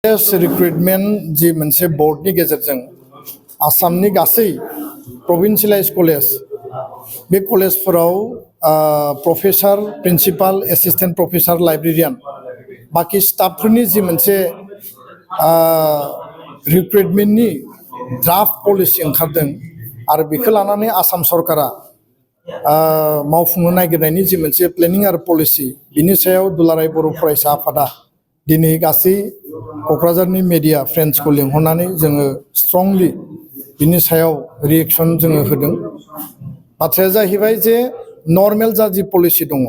Recruitment जी मोनसे बोर्डनि गेजेरजों आसामनि गासै प्रभिन्सियेलाइज कलेज बे कलेजफोराव professor principal assistant professor librarian बाकी स्टाफफोरनि जी मोनसे रिक्रुटमेंटनि ड्राफ्ट पलिसि ओंखारदों आरो बेखौ लानानै आसाम सरकारा मावफुंनो नागिरनायनि जी मोनसे प्लेनिं आरो पलिसि बिनि सायाव दुलाराय बर' फरायसा आफादा दिनै गासै क'क्राझारनि मीडिया फ्रेन्ड्सखौ लिंहरनानै जोङो स्ट्रंलि बिनि सायाव रिएक्शन जोङो होदों। बाथ्राया जाहैबाय जे नर्मेल जा जि पलिसि दङ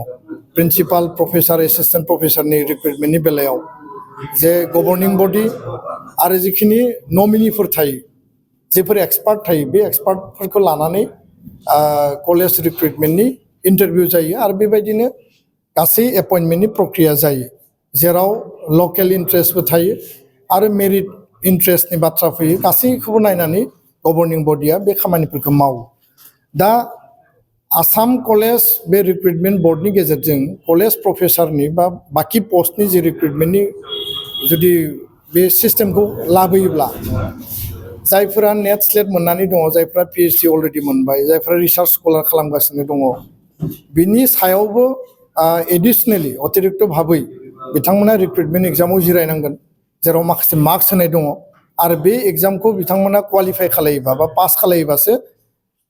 प्रिन्सिपाल प्रोफेसर एसिस्टेंट प्रोफेसरनि रिक्रुटमेन्टनि बेलायाव जे गभर्निं बडी आरो जिखिनि नमिनिफोर थायो जेफोर एक्सपार्ट थायो बे एक्सपार्टफोरखौ लानानै कलेज रिक्रुटमेन्टनि इन्टारभिउ जायो आरो बेबायदिनो गासै एपइन्टमेन्टनि प्रक्रिया जायो जेराव लकेल इन्ट्रेस्टबो थायो आरो मेरिट इन्ट्रेस्टनि बाथ्रा फैयो गासैखौबो नायनानै गभर्निं बडिया बे खामानिफोरखौ मावो। दा आसाम कलेज बे रिक्रुटमेन्ट बोर्डनि गेजेरजों कलेज प्रोफेसरनि बा बाकी पोस्टनि जे रिक्रुटमेन्टनि जुदि बे सिस्टेमखौ लाबोयोब्ला जायफोरा नेट स्लेट मोननानै दङ जायफोरा PhD अलरेडि मोनबाय जायफोरा रिसार्च स्कलार खालामगासिनो दङ बिनि सायावबो एडिशनेलि अतिरिक्त भाबै बिथांमोना रिक्रुटमेन्ट एग्जामाव जिरायनांगोन जेराव माखासे मार्क्स होनाय दङ आरो बे एग्जामखौ बिथांमोना क्वालिफाइ खालायोबा बा पास खालायोबासो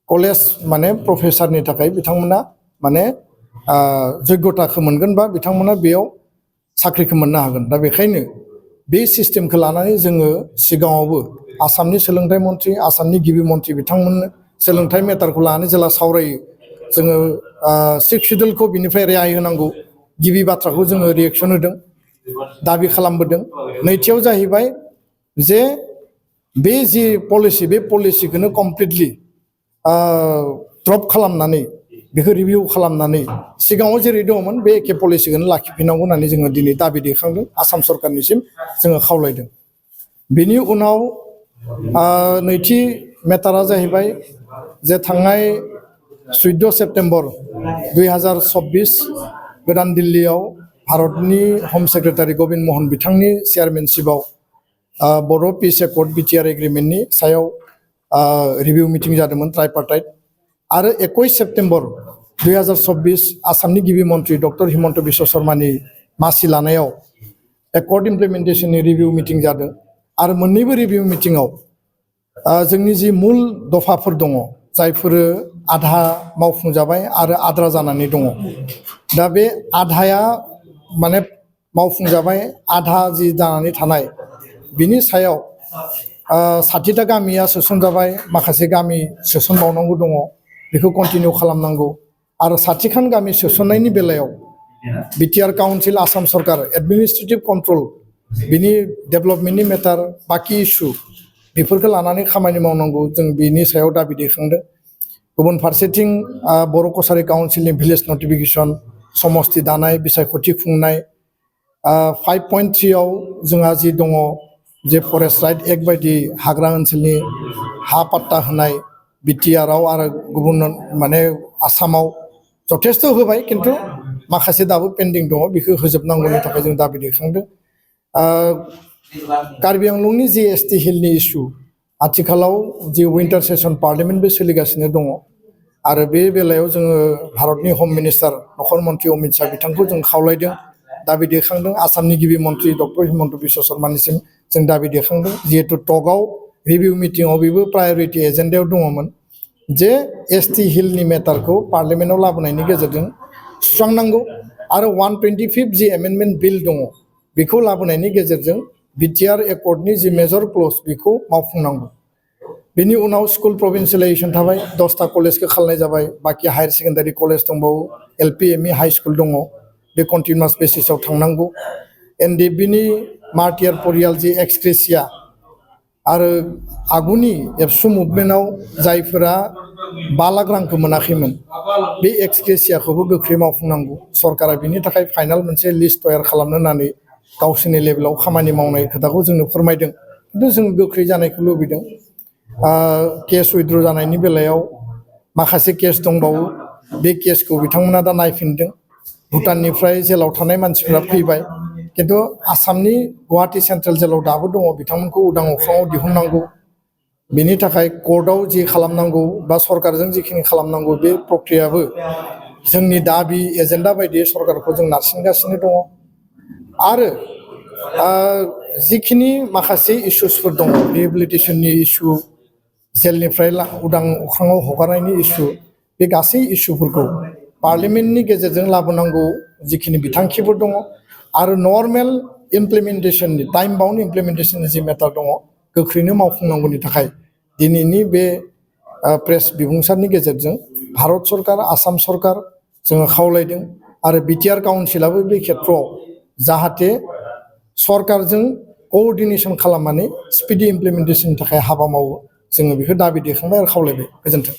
कलेज माने प्रोफेसरनि थाखाय बिथांमोना माने जग्यताखौ मोनगोन बा बिथांमोना बेयाव साख्रिखौ मोननो हागोन। दा बेखायनो बे सिस्टेमखौ लानानै जोङो सिगाङावबो आसामनि सोलोंथाइ मन्थ्रि आसामनि गिबि मन्थ्रि बिथांमोननो सोलोंथाइ मेटारखौ लानानै जेला सावरायो जोङो 6 शिड्युलखौ बिनिफ्राय रेहाय होनांगौ गिबि बाथ्राखौ जोङो रिएक्शन होदों दाबि खालामबोदों। नैथियाव जाहैबाय जे बे जि पलिसि बे पलिसिखौनो कमप्लिटलि ड्रप खालामनानै बेखौ रिभिउ खालामनानै सिगाङाव जेरै दङमोन बे एखे पलिसिखौनो लाखिफिननांगौ होननानै जोङो दिनै दाबि दैखांदों आसाम सरकारनिसिम जोङो खावलायदों। बेनि उनाव नैथि मेटारा जाहैबाय जे थांनाय 14 सेप्टेम्बर 2024 गोदान दिल्लीयाव भारतनि हम सेक्रेटारि गबिन्द मोहन बिथांनि चेयारमेनशिपआव बर' पिस एकर्ड Btr एग्रीमेन्टनि सायाव रिभिउ मिटिं जादोंमोन ट्राइपार्टाइट आरो 21 सेप्टेम्बर 2024 आसामनि गिबि मन्थ्रि डक्टर हिमन्त बिश्व शर्मानि मासि लानायाव एकर्ड इमप्लिमेन्टेशननि रिभिउ मिटिं जादों आरो मोन्नैबो रिभिउ मिटिङाव जोंनि जि मुल दफाफोर दङ जायफोर आधा मावफुंजाबाय आरो आद्रा जानानै दङ। दा बे आधाया माने मावफुंजाबाय आधा जि जानानै थानाय बिनि सायाव 60टा गामिया सोसनजाबाय माखासे गामि सोसनबावनांगौ दङ बेखौ कन्टिनिउ खालामनांगौ आरो 60खान गामि सोसननायनि बेलायाव Btr काउन्सिल आसाम सरकार एडमिनिस्ट्रेटिभ कन्ट्रोल बिनि डेभेलपमेन्टनि मेटार बाकी इस्यु बेफोरखौ लानानै खामानि मावनांगौ जों बिनि सायाव दाबि दैखांदों। गुबुन फारसेथिं बर' कसारी काउन्सिलनि भिलेज नटिफिकेशन समस्ति दानाय बिसायख'थि खुंनाय 5.3 आव जोंहा जि दङ जे फरेस्ट राइट एक्ट बायदि हाग्रा ओनसोलनि हा पाट्टा होनाय बिटिआरआव आरो गुबुन माने आसामाव जथेस्थ होबाय किन्तु माखासे दाबो पेन्डिं दङ बेखौ होजोबनांगौनि थाखाय जों दाबि दैखांदों। कार्बि आंलंनि जि ST हिलनि इस्यु आथिखालाव जि विन्टार सेसन पार्लियामेन्टबो सोलिगासिनो दङ आरो बे बेलायाव जोङो भारतनि हम मिनिस्टार नखर मन्थ्रि अमित शाह बिथांखौ जों खावलायदों दाबि दैखांदों आसामनि गिबि मन्थ्रि डक्टर हिमन्त बिश्व शर्मानिसिम जों दाबि दैखांदों जिहेतु टकआव रिभिउ मिटिङाव बेबो प्रायरिटि एजेन्डायाव दङमोन जे ST हिलनि मेटारखौ पार्लियामेन्टआव लाबोनायनि गेजेरजों सुस्रांनांगौ आरो 125 जि एमेन्डमेन्ट बिल दङ बेखौ लाबोनायनि गेजेरजों Btr एकर्डनि जि मेजर क्लज बेखौ मावफुंनांगौ। बेनि उनाव स्कुल प्रभिन्सियेलाइजेसन थाबाय 10टा कलेजखौ खालामनाय जाबाय बाकी हायर सेकेन्डारि कलेज दंबावो LP ME हाई स्कुल दङ बे कन्टिनिउस बेसिसाव थांनांगौ। NDBनि मार्टियार परियाल जि एक्सक्रेसिया आरो आगुनि ABSU मुभमेन्टआव जायफोरा 5 लाख रांखौ मोनाखैमोन बे एक्सक्रेसियाखौबो गोख्रै मावफुंनांगौ। सरकारा बिनि थाखाय फाइनाल मोनसे लिस्ट तयार खालामनो होननानै गावसोरनि लेभेलाव खामानि मावनाय खोथाखौ जोंनो फोरमायदों किन्तु जों गोख्रै जानायखौ लुबैदों। केस उइथड्र जानायनि बेलायाव माखासे केस दंबावो बे केसखौ बिथांमोना दा नायफिनदों भुटाननिफ्राय जेलाव थानाय मानसिफोरा फैबाय किन्तु आसामनि गुवाहाटी सेन्ट्रेल जेलाव दाबो दङ बिथांमोनखौ उदां अख्राङाव दिहुननांगौ बेनि थाखाय कर्टआव जि खालामनांगौ बा सरकारजों जिखिनि खालामनांगौ बे प्रक्रियाबो जोंनि दाबि एजेन्डा बायदियै सरकारखौ जों नारसिनगासिनो दङ आरो जिखिनि माखासे इस्युसफोर दङ रिहेबिलिटेसननि इस्यु जेलनिफ्राय उदां अख्राङाव हगारनायनि इस्यु बे गासै इस्युफोरखौ पार्लियामेन्टनि गेजेरजों लाबोनांगौ जिखिनि बिथांखिफोर दङ आरो नर्मेल इमप्लिमेन्टेसननि टाइम बाउन्ड इमप्लिमेन्टेसननि जि मेटार दङ गोख्रैनो मावफुंनांगौनि थाखाय दिनैनि बे प्रेस बिबुंसारनि गेजेरजों भारत सरकार आसाम सरकार जोङो खावलायदों आरो बिटिआर काउन्सिलाबो बे खेत्रआव जाहाथे सरकारजों कोअर्डिनेसन खालामनानै स्पिडि इमप्लिमेन्टेसननि थाखाय हाबा मावो जोङो बेखौ दाबि दैखांबाय आरो खावलायबाय गोजोन्थों।